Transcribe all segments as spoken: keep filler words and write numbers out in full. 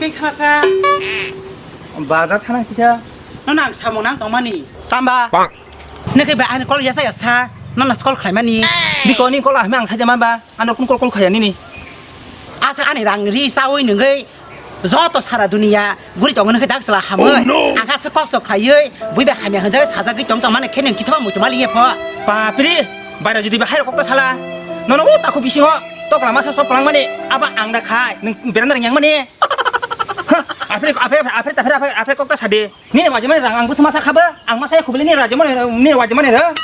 Twi khasa. Bazar thana kisa. Nono ang samung nang tongmani. Tamba. Nokhe ba ani call yasa yasa. Nono call khlaimani. Biko ni call ahme ang saja mamba. Ano kun call call khaya nini. Asa ani rang ri sawi nungwi. Joto sara dunia guri tongo nokhe dak sala hamwi. Ang khasa kosto khlaiwi. Bui ba hamya hanjak sajagwi tong tongmani khe nung kisa ba muitu mali ye pho. Papri. Baira jodi ba hairo kokta sala. Nono o takhu bisingo. Tokla masa sok kwlangmani. Aba ang da khai. Nung beranda ring yang mani. Apre, apre, apre, apre, apre, apre kokta sade. Nini wajimani rang ang busu masa khaba. Ang masa ya khubili nini wajimani, nini wajimani ra.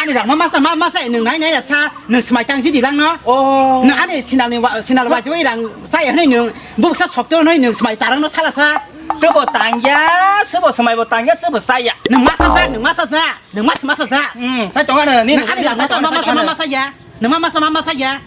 Ani rang ma masa, ma masa nung nai nai sa, nung smai tang jidi rang no. Oh. Nung ani sinal ni wa-, sinal wajimani rang sa ya nai nung buksa sokto nai nung smai tarang no sala sa. Tubo tangya, subo smai bo tangya, subo saya. Nung masa sa, nung masa sa, nung masa masa sa. Hmm, sai tonga nini. Nung ani rang masa, ma masa, ma masa ya. Nung ma masa ma masa ya.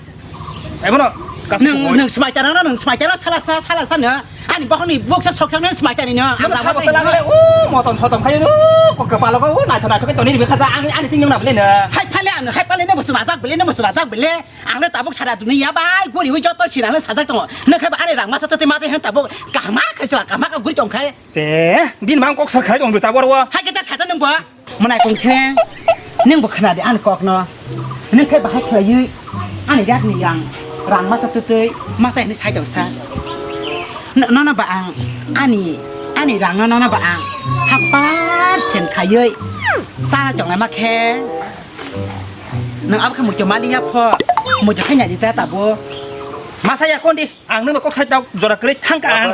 Ebono kasu Nung koboi. Nung smai tara nung smai tara sala sa sala sa no. Ani bokhoni buksa soksa nung smai tani no. Ang Nung da sabo masa tala no. Bele, o motom sotom khayo no. Ko kepalo ko, o naitho naitho ke toni ribe khaja, ani, ani ting nung na bele no. Hai phale ano, hai phale no musu rajak bele no musu rajak bele. Ang le tabuk sara dunia bai guri hui joto sira no sajak tongo. Nung khai ba ani rang masa tete masa hen tabuk kahma khai sala kahma ka guri tong khai. Se, bin mang kok sar khai tong du tabor wa. Hai kete sata nung bo. Mwnai kongtheng, ningbo khwnadi ani kokno. Nung khe bahai khlaiwi ani yakni yang rang masa twtwi masa hwnwi sai tongsa. N-, nono ba ang ani, ani rangno nono ba ang hapar sen khaiwi chana chongnai ma khe. Nung abo khe muitu maliya pho, muitu khe nyadi ta tabo. Masa ya kondi, ang nungno kok sai tok jora kwrwi thangka ang.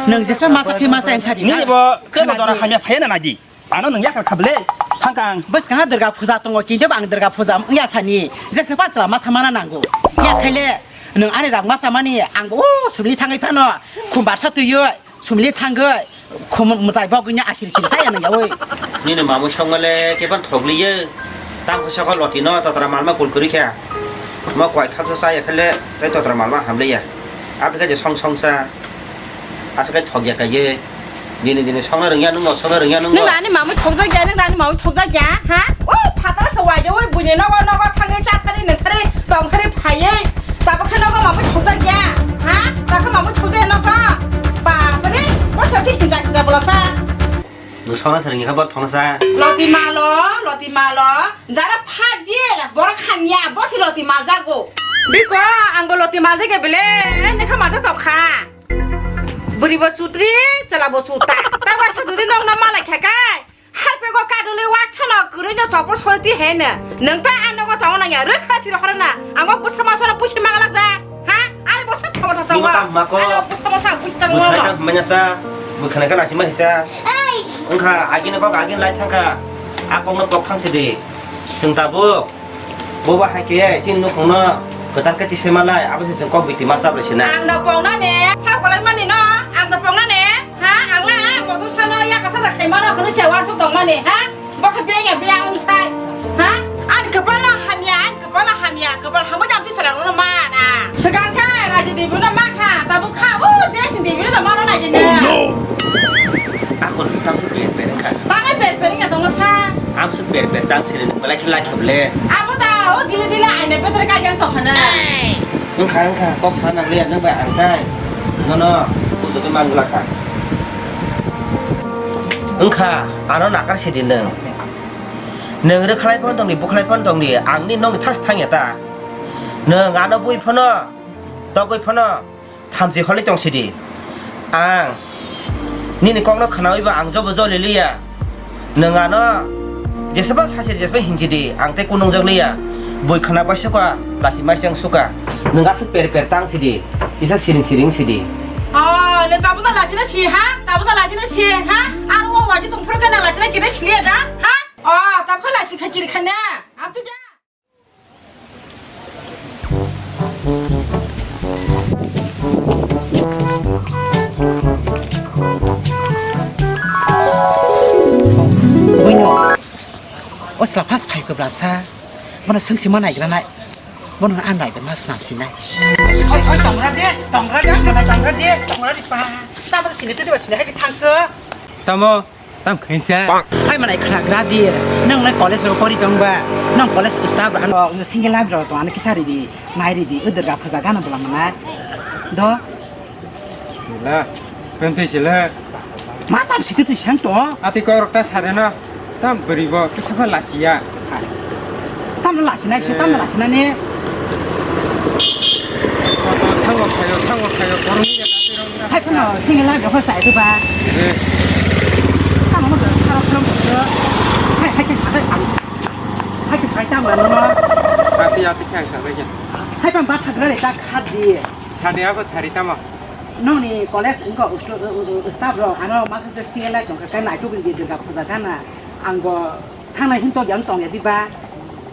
Nung jesma masa khe masa yang sadi. Nini bo kebo jora hamya phaiya na nadi. Ano nung yakar kha bwle, thangka ang. Bwskang ha Durga puja tongo, kintu ang Durga puja wngya sani. Jesa pa chwla ma samana nango. Ya khaile, nung ani rang ma samani, ang bo, o, sumli thangwi phano, khumbar sa tuyo, sumli thangwi, khum mwtai bogwini asiri siri saya nang yawi. Nini mamui songmale, kepan thokliye, tang khusa kho lotino, totra malma kul kwrwi kha. Mo kwai khapsa saya khaile, tei totra malma hamliya. Abikha je song songsa. Aswk khe thokya kaiye. Dini dini songna rwngya nungno, songna rwngya nungno. Nung ani mamui thokjak ya, nung ani mamui thokjak ya, ha? O phataro se waijak, oi buini nogo, nogo thangwi chathari nungthari tongthari phaiwi. Tabuk khe nogo mamui thokjak ya, ha? Tabuk khe mamui thokjak ya nogo. Bapre, bo se thik hinja hinja bolasa. Nung songna se rwngya khe bo thokna sa. Loti malo, loti malo. Jara phaji, borok hamya, bo se loti maljago. Biko, ang bo loti maljak ya bele, nekha maljak tong kha. Bwrwi bo chutri, chwla bo chuta. Ta waisa jodi nokno malai kha kai, harpego kadulwi waksano kwrwino chopor sorti heno. Nwng ta a nogo tongo nangya, rwkha chiri horona. Ang bo bwsa masano puisi manglak da. Ha? Ani bo sak thoma thoma. Nima tam ma ko? Ani bo bwsa masa puisi tang Bwkhwnai mo. Tang manya sa, bwkhwnai ka lachima hisa. Wngkha, agini kok agini lai thangkha. A kokno kok thang sidi. Chwng tabuk. Bobo hai khe chini nukhungno kwtal khe tisai malai, abo se chwng kok biti ma chablai sina. Ang da pongnani, sa kwlai mani no, ang da pongnani, ha, ang la, motor sano yakasa da khai mano, hwnwi se wansuk tong mani, ha? Bo khe beng ya, beng wng sai, ha? Ani kwpal no hamya, ani kwpal no hamya, kwpal hamya jam tisa lang no mana. Swkang khe Raji Devi no ma kha, tabuk kha, o Desi Devi no da mano nai dina. Akon tamse ber ber kha. Tangai ber ber ya tongno sa. Amsuk ber ber tang sini nung belai khe lai khe bole. Abo da o dile dile aina betre kai yang to hana. Wngkha wngkha kok sa nang le nang bai ang tai. Nono bujo ke mang la kha. Wngkha ano nakar sidi nung. Nung rwkhlai phano tongdi bwkhlai phano tongdi ang ni nokni thas thang ya ta. Nung ano bui phano togwi phano. Thamchi kholwi tong sidi. Ang nini kokno khnawi ba ang jobo joli liya. Nwng ano jeseba sasir jeseba hinjidi ang tei kunungjak liya. Bui khna bai suka lasi mai chang suka. Nwng aswk per per tang sidi. Kisa siring siring sidi. Oh, le tabuna lachina si ha? Tabuna lachina si ha? Aro o waji tong phuru kana lachina kina siliya da ha? Oh, tabkha lasi kha kiri khana. Abtu ja. Buino, o chwla phas phai kwbla sa, bono swngsi ma naigra nai, bono ang naigra ma snam si nai. Oi, oi, tongra de, tongra de, tongra de, tongra de pa. Tamo sini tu de sini hai thangsa. Tamo. Tam khainsa. Hai manai khwnagra di, nwng nai college ro pori tong ba, nwng college staff ro ano single life ro tong ano kisa ri di, nai ri di, o Durga puja gana bwla manai. Do. Sila, pentui sila. Ma tam siti tu siang to. Ati kok rok ta sare no. Tam beri bo kisa pha lasiya. Tam lasi nai se, tam lasi nai ne. Thango khayo, thango khayo, kormo ya kati rong. Hai phano single life rok sai tu ba. Eh. Tam mo kharo kharo mo. Hai hai ke sai tam. Hai ke sai tam no. Ati ati khyang sa bai. Hai pam ba thagra le ta khat di. Sade ako sari tamo. Nokni college wngkha staff rok ano masa se single life tongkha khe naituk di Durga puja gana ang bo thangnai hwn tokya wng tongya diba.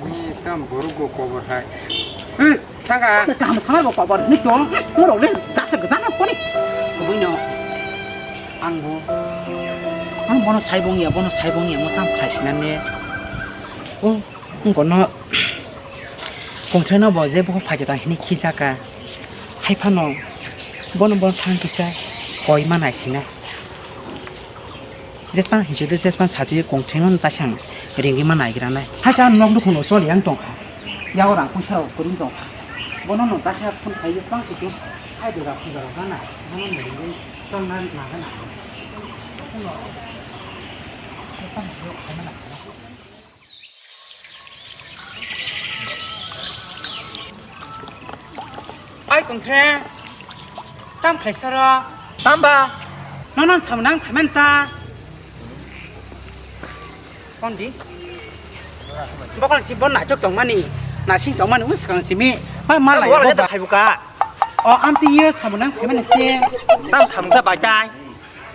Ni tam borok bo kobor hai. He, saka. Kaham sama bo kobor ni tong. Borok le dasa gajana koni. Kubui no. Ang bo. Ang bono sai bongya, bono sai bongya mo tam khlai sinane. O. Wngkha no kongthai no bo je bo phaikhe tang hini khichaka. Hai phano bono bono thang kisa koi ma nai sina. Jespan hinsu de jespan sati kongthai no tasang ringwi ma nai gira nai. Hai cha nok dukhuno choli ang tongkha. Yago rang puisa rok kwrwng tongkha. Bono no tasang phone khai jespan situ. Hai dura puja rok gana. Bono no ringwi tong na na gana. Ai kongthre, tam khlaisaro. Tamba? Nono samnang phaimanta. Kondi? Bokol si bon naitok tongmani, nasing tongmani, uskang simi. Pai malai. Bokol boba. Hai buka. O amti ye samnang phaimani se. Tam samsa baitai.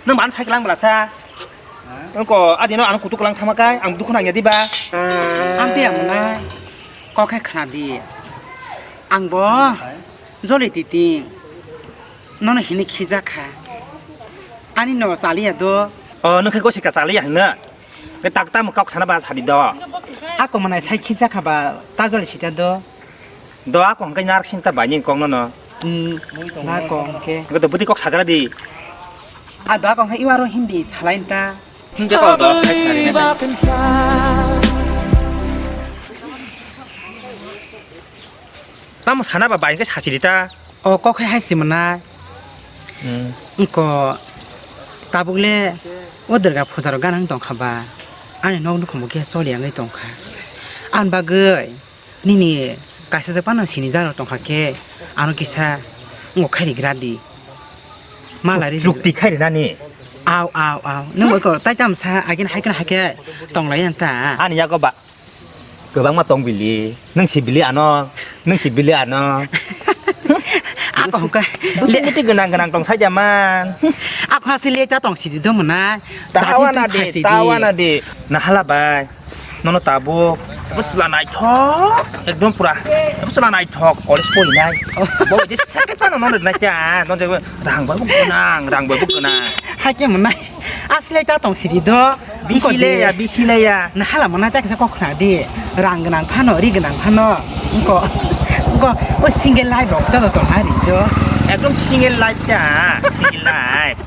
Nwng mano cycle ang belasa. Nwng ko adi no ano kutuk lang thama kai ang dukhu nangya diba. Ang tei ang mwnai kok khe khna di. Ang bo joli titi nono hini khijak kha. Ani no chaliya do. O nwng khe gosika chaliya hwnna. Khe tak tamo kok sana ba sadi do. Ako mwnai sai khijak kha ba ta joli sita do. Do ako hwnkhe narak sinta bai ni kok nono. Hmm, na kok hwnkhe. Hwnkhe to bwtwi kok sagra di. A do ako hwnkhe iwaro Hindi salai ta. Hindi kok do khai sari na. Tamo sana ba bai hwnkhe sachiri ta. O kok hai hai si mwnai. Hmm. Wngko tabuk le o Durga puja rok gana wng tongkha ba. Ani nok nukhung bo khe choli wngwi tongkha. Ani bagwi. Nini kaisa jak phano sini jaro tongkha khe ano kisa wngkok khairi gra di. Malari chukti khairi nani. Aw aw aw. Nwng bo ko tai tam sa agin hai khe hai khe tong lai ang ta. Ani yago ba kwbangma tong bili. Nwng si bili ano. Nwng si bili ano. Ako hwnkhe. Busi muti gwnang gwnang tong sai jaman. Ako hasi le ta tong sidi do mwnai. Tawana di, tawana di. Nahala bai. Nono tabuk, abo chwla naithok, ekdom pura, abo chwla naithok, college porinai. Bo je second phano nono rinai kha, nono je rang bai bo gwnang, rang bai bo gwnang. Hai khe mwnai, aslai ta tong sidi do. Bisi leya, bisi leya. Na hala mwnai ta kisa kok khna di, rang gwnang phano, ri gwnang phano, wngko, wngko, o single life rok ta tong ha ri do. Ekdom single life ta, single life.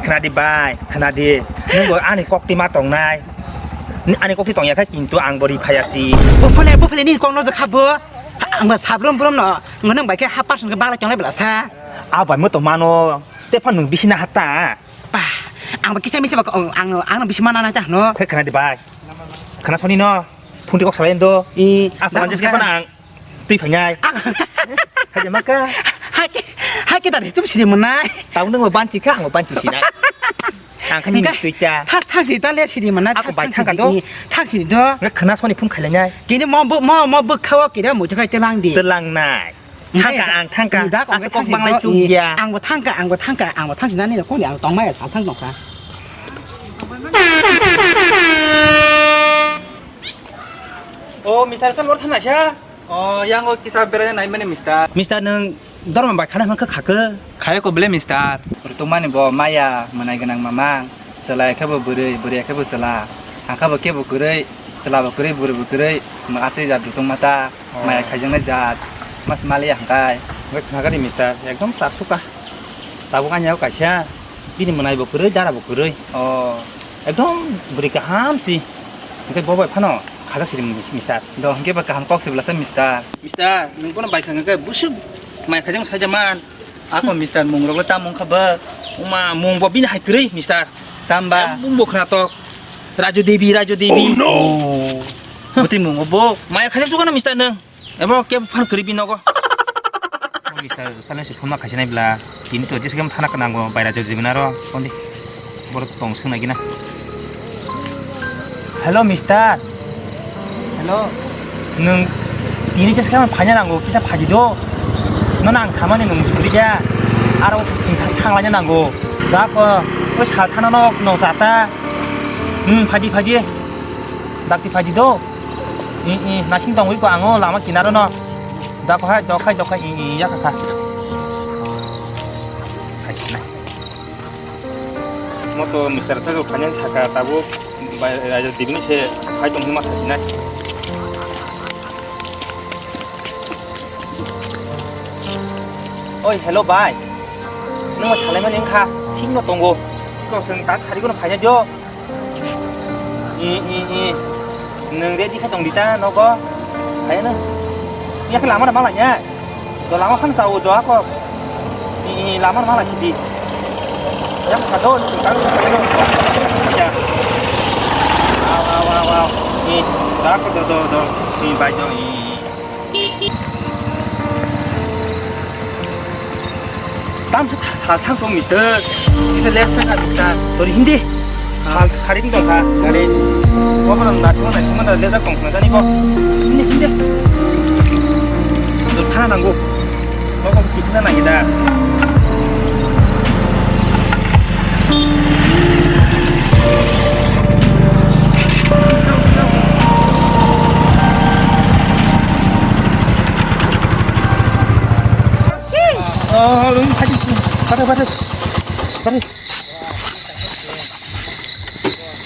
Khna di bai, khna di. Nwng bo ani kok ti ma tongnai. Ni ani kok ti tongya khe kintu ang bo ri phaya si. Bo phone, bo phone ni kok no jakha bo. Ang ba sabrum brum no. Nwng bai khe ha person khe bagla tongnai bela sa. A bai mo to mano. Te phan nwng bisi na hata. Pa, ang ba kisa misa ba ang, ang bisi mana na ta no. Khe khna di bai. Khna soni no. Phone ti kok salai do. I. Asa manjis khe phana ang. Twi phainai. Ang. Hai de maka. Hai ke, hai ke tadi tum sini mwnai. Tau nung banchi kha, ang banchi sinai. Ang kha ni twi ta. Thak thak si ta le sini mwnai. Aku bai thak thangka do. Thak sini do. Nge khna soni phone khailainai. Kini mo bo, mo, mo bo khawa kira mo jakai telang di. Telang nai. Thangka ang thangka. Asa kok banglai chuk ya. Ang bo thangka, ang bo thangka, ang bo thang sinani ko ni ang tong mai sa thang tong kha. O, Mister Salwar thana sha? O, yang o kisa berai nai mani, Mister. Mister, nwng dorma bai khana hwnkha khakhe? Khayo ko bele, Mister. Rwtwkmani bo maya, mwnai gwnang mamang. Chwla khe bo bwrwi, bwrwi khe bo chwla. Hangkha bo kebo kwrwi, chwla bo kwrwi, bwrwi bo kwrwi. Mwatwi jat rwtwkma ta, maya khaijaknai jat. Mas maliya hangkai. Hwnkhe khna kha di, Mister. Ekdom chasukha. Tabuk ani yago kaisa. Bini mwnai bo kwrwi, dara bo kwrwi. O, ekdom bwrwi kaham si. Hwnkhe bo bai phano khajak sidi, Mister. Do hwnkhe ba kaham kok sibla sa, Mister. Mister, nwng bono bai khang khe busuk mai khajang saija man. Ako mister mung rogo tam mung kha ba? Uma mung bo bini hai kwrwi mister. Tam ba? Em, mung bo khna tok. Raju Devi, Raju Devi. Oh no. Butwi mung bo. Maya khaja suka na mister nang. Ebo ke phan kwrwi bini nogo. Mister style se phone ma khaisa nai bla. Kini to jis gam thana kanang go baira jodi bina ro. Kondi. Borok tong swngnai gina. Hello, mister. Hello. Nwng tini jesa khe phaina nango, kisa phaidi do. Nono ang samani nwng kwrwi ja. Aro thang-, thanglaina nango. Da ko, oi sal thana no, no chata. Hmm, phaidi, phaidi. Dakti phaidi do. I, i, nasing tongwi ko ango lama kinaro no. Da ko hai, dok hai, dok hai, i, i, ya kha kha. Hai, nai. Moto mister Sajok thani saka tabuk bai raja dibini se hai tong hima thasi nai. Oi, hello bai. Nung salai mani wngkha, thik no tongo. Ko seng tak sari kono phaina jo. I, i, i. Nung ready kha tong dita nogo. Phaina. Yakhe lama na malai ya. Do lama khan chao do ako. I, i, lama mala sidi. Yang kado chingkang kado. Ya. Wow, wow, wow, wow. Ni, dak do, do, do. Ni, bai do, ni. Tam sa, sa, thang tong, mister. Bisa left side, mister. Tori hindi. Sal, saring tong kha, gari. Gua pernah nasi mana, sih mana, dia tak kong, nggak tadi kok. Ini, ini. Untuk tanah nanggu. Kok, kok, kita nanggu dah. Oh, lu ini tadi. Pada, pada. Pada.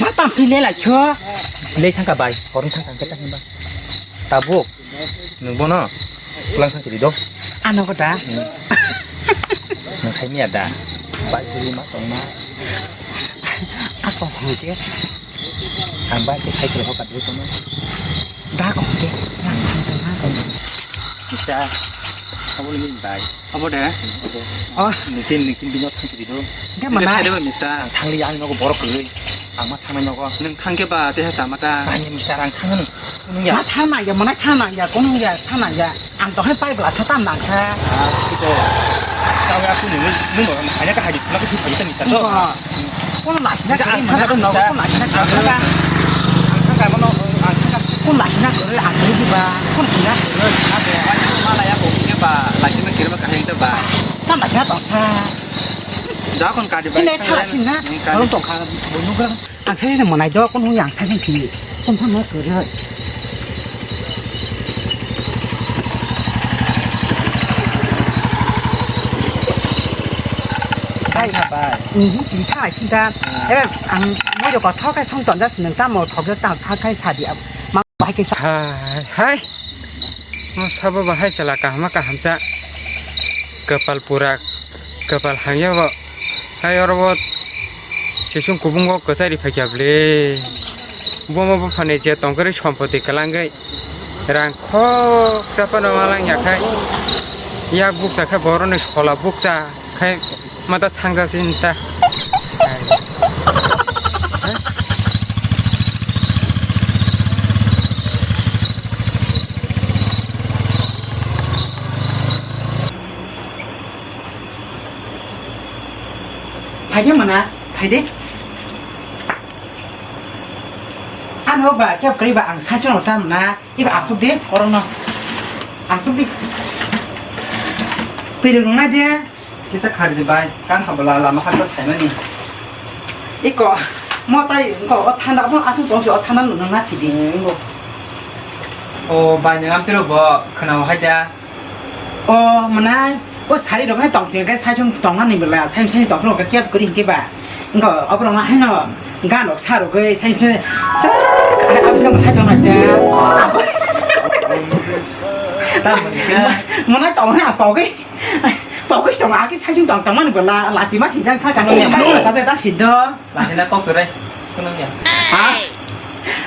Ma tang si le lai kho. Le thang ka bai, horong thang thang ke ta himba. Tabuk, nung bono, pulang thang kiri do. Ano ko da. Hmm. Nung khai miya da. Bai kiri ma tong ma. Ako hong ke. Ang bai ke khai kiri ho ka dulu kono. Da ko hong ke. Yang thang thang thang. Kita, abo ni bai. Abo de? Oh. Nungkin, nungkin bino thang kiri do. Dia mana? Dia mana, mister? Ang thangli ang nogo borok kwrwi. Ang ma thangnai nogo. Nung thangke ba, teha sama ta. Ani mister ang thangno. Nung ya. Ma thangna ya, mana thangna ya, kono ya, thangna ya. Ang to hai pai bla sa tam nang sa. Ah, ito. Tawa aku nung, nung, nung, hanya ka hadi, nung ka hadi, mister do. Kono lasina kwrwi, mana kono lasina kwrwi. Kono lasina kwrwi, ang kwrwi ba. Kono lasina kwrwi, mana ya ko ke ba, lasina kwrwi ba kahai ta ba. Tam lasina tong sa. Da kon kadi ba. Sini thara sini na. Kono tong kha, kono ga. Ang sai na manai do, kono yang sai sini. Kono ma kwrwi. Sai na ba. Ini sini thara sini da. Eh, ang mui do ko thok kai song ton da sini tamo thok da tang thok kai sa di. Ma ba ke sa. Hai, hai. Mo sabo ba hai chala kahama kahamcha. Kapal pura, kapal hangya bo. Hai oro bo sisung kubungo kwchari phaikya bwle. Bomo buphani je tongkhe sompoti kwlangwi. Rang khoksa phano ma langya khai, yak bukcha khe boroni sola bukcha khai mata thangja sinta. Phaide mana, phaide. Ano ba, kya kari ba ang sasi no tam na. Iko asuk di, oro no. Asuk di. Piri rung na dia. Kisa khari di bai, kang kha bala lama kha ta sai mani. Iko, mo tai, iko, o thanda, mo asuk tong si, o thanda nung na si di. Ingo. O bai nang am piro bo, khana o hai da. O, mwnai. O sari rok hai tong thung khe, sai chung tong ani bwla, sai, sai tong thung khe kep kwrwi hwnkhe ba. Wngkha oborok no haino gan rok sa rwgwi, sai, sai, char, aboni sai tong hai khe. Tamo ni khe. Mwnai tong ha, pogwi, pogwi tong ha khe, sai chung tong, tong ani bwla, lachima sinjak kha, kha, kha, kha, sajak tak sido. Lachina kok kwrwi, kunung ya. Ha?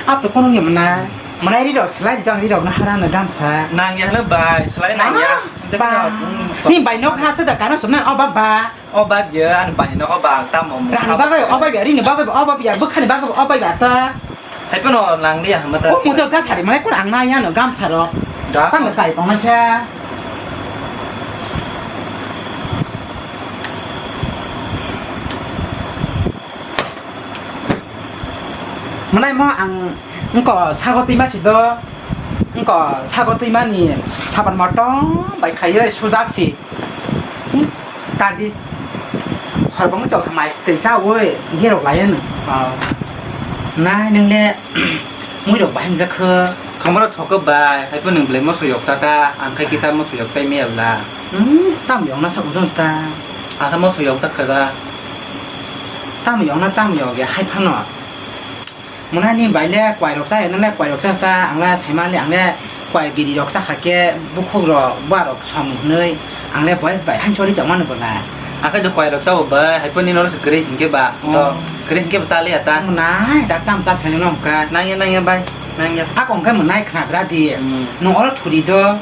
Ap to kunung ya mwnai. Mwnai rirok slai tong, rirok no hara no gamsa. Nang ya no bai, slai nang ya. Ah, ba. Ni bai nok ha se da kano sumna o ba ba. O ba biya an bai nok o ba ang tamo. Rang bagwi o ba biya, rini bagwi o ba biya, bwkhani bagwi o ba biya ta. Hai pono nang liya hama ta. O muto ta sari mane kun ang na ya no gamsa ro. Da. Tamo kai tong na sa. Mwnai mo ang wngko sago twima si do, wngko sago twima ni sapan motong bai khaiwi sujak si. Hmm, tadi hor bangwi tong kha mai swtwi chawi gerok lai ano. Oh. Nai nwngle muirok bahai wngjakha. Khambaro thokok bai, hai phano nwng belai moso yoksa ta, ang khai kisa moso yokchai maya bla. Hmm, tam yokna sa ujung ta. Ang khe moso yokjak kha ba. Tamo yokna tamo yok ya hai phano. Mwnai ni bai le kwai rok cha, nang le kwai rok cha cha, ang le sai ma le, ang le kwai biri rok cha kha khe bukhuk rok, bua rok som hwnwi, ang le boys bai han chori tong mano bo na. Ang khe do kwai rok cha bo bai, hai phano nini oro se kwrwi hinkhe ba, to Oh. Kwrwi hinkhe ba cha le ya ta. Mwnai da tam cha sai no ka. Nang ya, nang ya bai, nang ya. Ako hwnkhe mwnai khna gra di. Hmm. Nwng oro thuri do.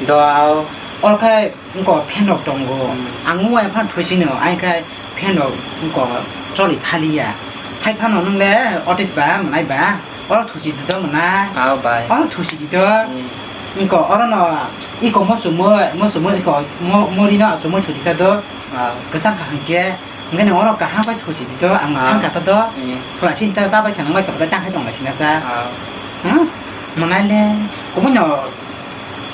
Do ao. Ol khai Wngko fan rok tongo. Hmm. Ang uaia phano thuisino, ai khe fan rok wngko choli thaliya. Hai phano nwng le otis ba mwnai ba, oro thusi di do mwnai. Ao bai. Oro thusi di do. Hmm. Wngko oro no iko mo chumui, mo chumui iko mo, mo ri no chumui thusi ta do. Ao. Kwchang kha hwnkhe, hwnkhe nwng oro kaham bai thusi di do, ang Ao. Thang kha ta do. Hmm. Khwlai sini ta chabai kha nang bai kha ta tang hai tong lai sina sa. Ao. Hmm? Mwnai le, kubui no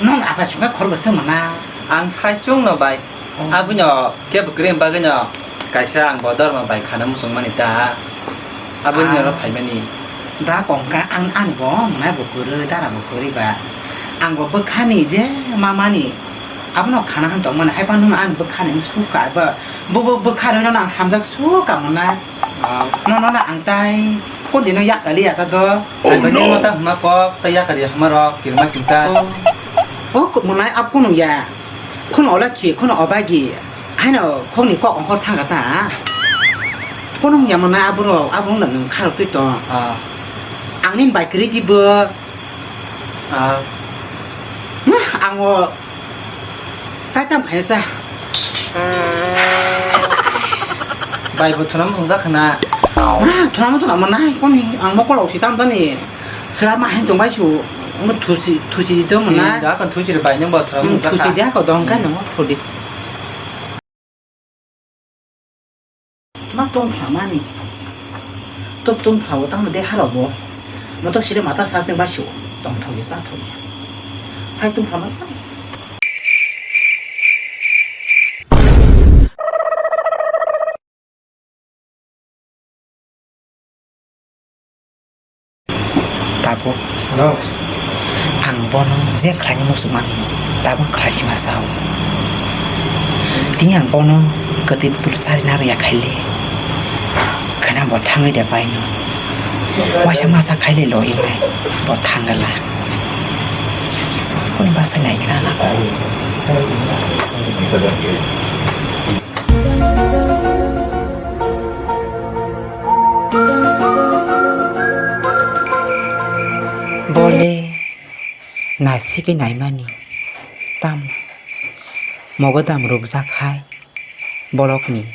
nwng asa sukha khor bo se mwnai. Ang sai chwng no bai. Oh. Aboni kebo kwrwi bagwi no kaisa ang bo dorma bai khana muchung mani ta. Aboni Ah. Oro phaimani. Da kongka ang ani bo mwnai bo kwrwi, dara bo kwrwi ba. Ang bo bwkhani je mamani abono khana han tong mani, hai phano nwng ani bwkhani wng suka ba. Bo bo bwkha rwi no ang hamjak suka mwnai. Ah. No no no ang tai kodi no yakali ya ta do. Oh, no. Ang bo ta hma kok ta yakali hma rok kirma singsa. Oh. Oh, ko mwnai ap kunu ya. Khun ola khi, khun obagi. Haino khokni kok ongkhor thangkha ta. Phone wngya mwnai aborok, aborok no nwng kharok twi tong. Ah. Ang nini bai kwrwi di bo. Ah. Ang o tai tam khaisa. Bai bo thunam thungjak khna. Ah, thunam thunam mwnai koni ang mokol rok si tam tani. Sera ma hen tong bai su, mo thusi, thusi di to mo na. Hmm, da kon thusi bai nang ba thram. Hmm, thusi dia ko dong ka no thodi. Ma tong phla mani. Top tong phla o tang de haro bo. Mo to sire mata sa cheng ba su. Tong thodi sa thodi. Hai tong phla mani. Tabuk. Hello. Ang bono je khlaini muchungmani, tabuk khlai sima sao. Tini ang bono kwtwi bwtwlwi charwi narwkya khaile, khwna bo thangwi de baino. Waisa masa khaile loinai, bo thangwla. Kuni basa nai khna nako. Bole naisingwi naimani tamo mogodam rukjak hai borokni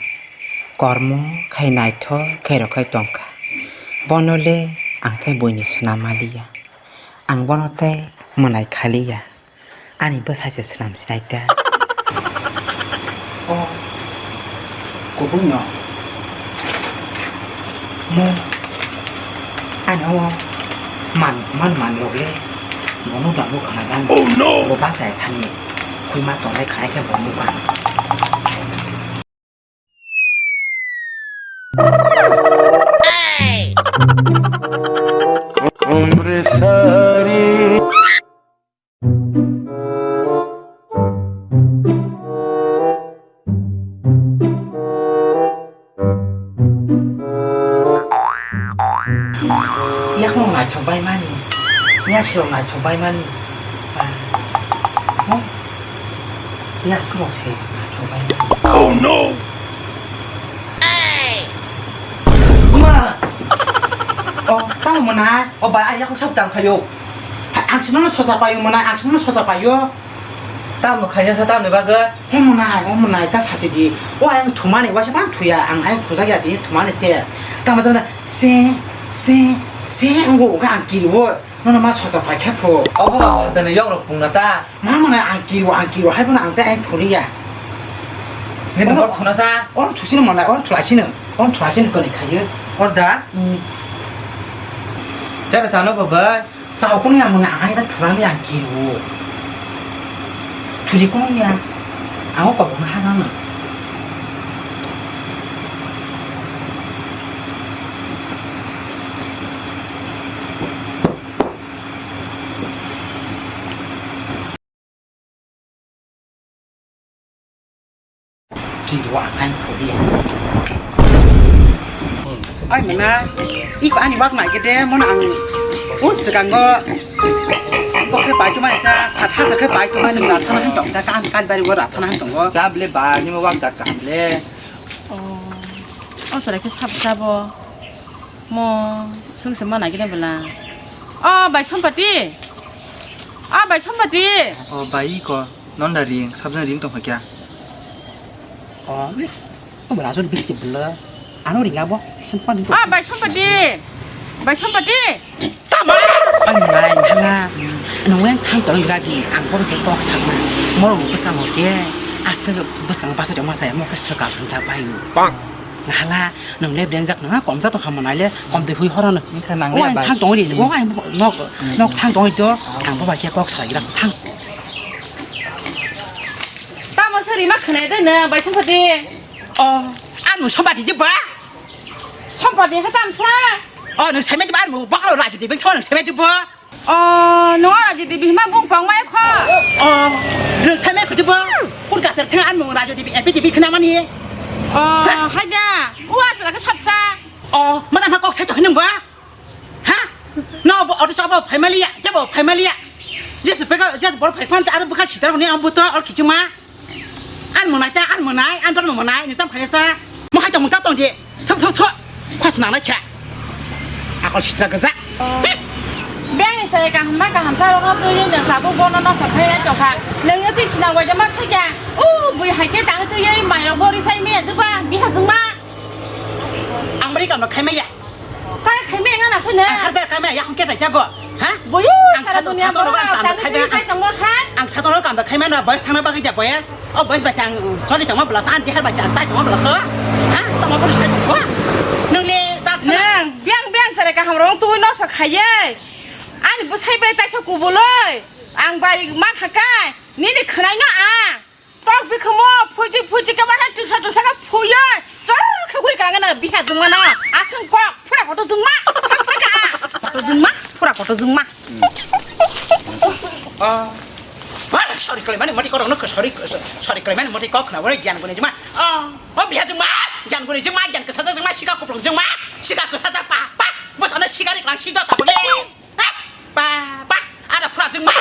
kormo khai naithok khe rwkhai tongkha. Bono le ang khe buini swnam maliya. Ang bono tei mwnai khaliya. Ani bwsai se swnam sinai ta. O kubui no. Mo. Ano man, man, man rok le. Bono dang bo khana jan. Oh no. Bo basa sani. Khui ma tongnai khanai khe bo mukha. Yakung naithok bai mani, yasirok naithok bai mani. Yasirok se naithok bai mani. Oh no! Ma! Oh, tamo Mwnai, o bai, ai yakung sab tang phaio. Hai, ang sino sosa paio mwnai, ang sino sosa paio. Tamo khaina sa tamni bagwi? He mwnai, o mwnai, ta sasi di. O ang thumani, waisa pan thuya, ang ai khujak ya di, thumani se. Tamo tamo se, se, se, ngo, ang kiriwo. Nono ma sosa pai khe pho. Obo ba phatani yok rok pungna ta. Ma mwnai ang kiriwo, ang kiriwo, hai bono ang te ai phuriya. Nini hor thuna sa? Or thusini mwnai, or thulasini, or thulasini koni khayo. Or da? Hmm. Chara chano ba bai? Sao kono ya mwnai ang ai ta thulani ang kiriwo. Thuji kono ya. Ang o kobong ha nang. Kiriwo ang phobia. Ai mwnai, iko ani wak nai gede, mono ang o swkango kok khe pai tongmani ta, sat hajar khe pai tongmani. Rathana han tong ta, kan, kan bari o rathana han tongo. Chap le ba, nimo wak jak kaham le. Oh, o chwrai khe sab sabo. Mo, sung se mana gini bela. O, bai Sompati. O, bai Sompati. O, bai ko, non da ring, sabjang ring tong kha kya? O, o bela so bisi bela. Ano ring abo, Sompati. O, bai Sompati. Bai Sompati. Tama. Ani lai hala. Nung yang thang tong ira di, ang bor ke kok sama. Moro bwsang ke. Asal bwsang basa jong masa ya, mo ke saka hanja bayu. Bang. Hala. Nung le blengjak nang, kom ja tong kha mwnai le, kom twi hui horo no. Wngkha nang le. O ang bai. Thang tong di, o ang nok, nok thang tong di to, ang bo bai khe kok salai gra thang. Tamo sari ma khne de na, bai Sompati. O, ang nung Sompati je ba? Sompati kha tam sa? O, nung sai ma je ba, ang bo baklo Raju Devi, nung sai ma je ba? O, nung oro Raju Devi hima bung pang mai kho. O, nung sai mai kho bo. Kur kasar thang an mung Raju Devi, epi Devi khna mani. O, ha? Hai da. U asra khe sapsa. O, mana ma kok sai to hinung ba? Ha? No, bo auto chaba phai maliya, je bo phai maliya. Jesu pega, jesu bor phai phan cha, aro bukha sitar ni ambuto or kichuma. An mwnai ta, an mwnai, an dormo mwnai, ni tam khaisa. Mo hai tong ta tong di. Thop, thop, thop. Khos nang nai kha. Akol sitra gaja. Beng ni sai kaham ma kaham sa rok twi ni nang tabuk bono no sa khai ai tong kha. Nang yo twi sinang wai ma khai kha. U bui hai khe tang twi mai rok bori sai mi duba biha jung ma. Ang bari kam khai maya. Kaya khai maya na sene. Ang harbar khai maya, yakung keta jago. Ha? Boyo, ang sara dunia borok ang tang khai maya. Ang sato kam khai maya na boys thangna bagwi ja boys. O boys bai ang sori tongma bwlasa, ang dihar bai ang chai tongma bwlasa. Ha? Tongma bwlasa tongma. Nung le ta nang biang biang sare kaham rong twi no sa khaiye. Ani bwsai bai taisa kubuloi. Ang bai ma khakai. Nini khwnai no a. Tok bikhumo phuiti phuiti ke bahai tuksa tuksa ke phuyo. Chor khe guri kanga na biha jungma na. Asung kok phura koto jungma. Koto jungma, phura koto jungma. Ah. Sorry, kalai mani mati korok no sorry, sorry kalai mani mati kok na wale gyan guni jungma. Ah, o biha jungma, gyan guni jungma, gyan kasa jungma, sika kuplung jungma, sika kasa pa pa. Bosana sika ni klang sida ta bole. Pa, pa, ada phura jungma.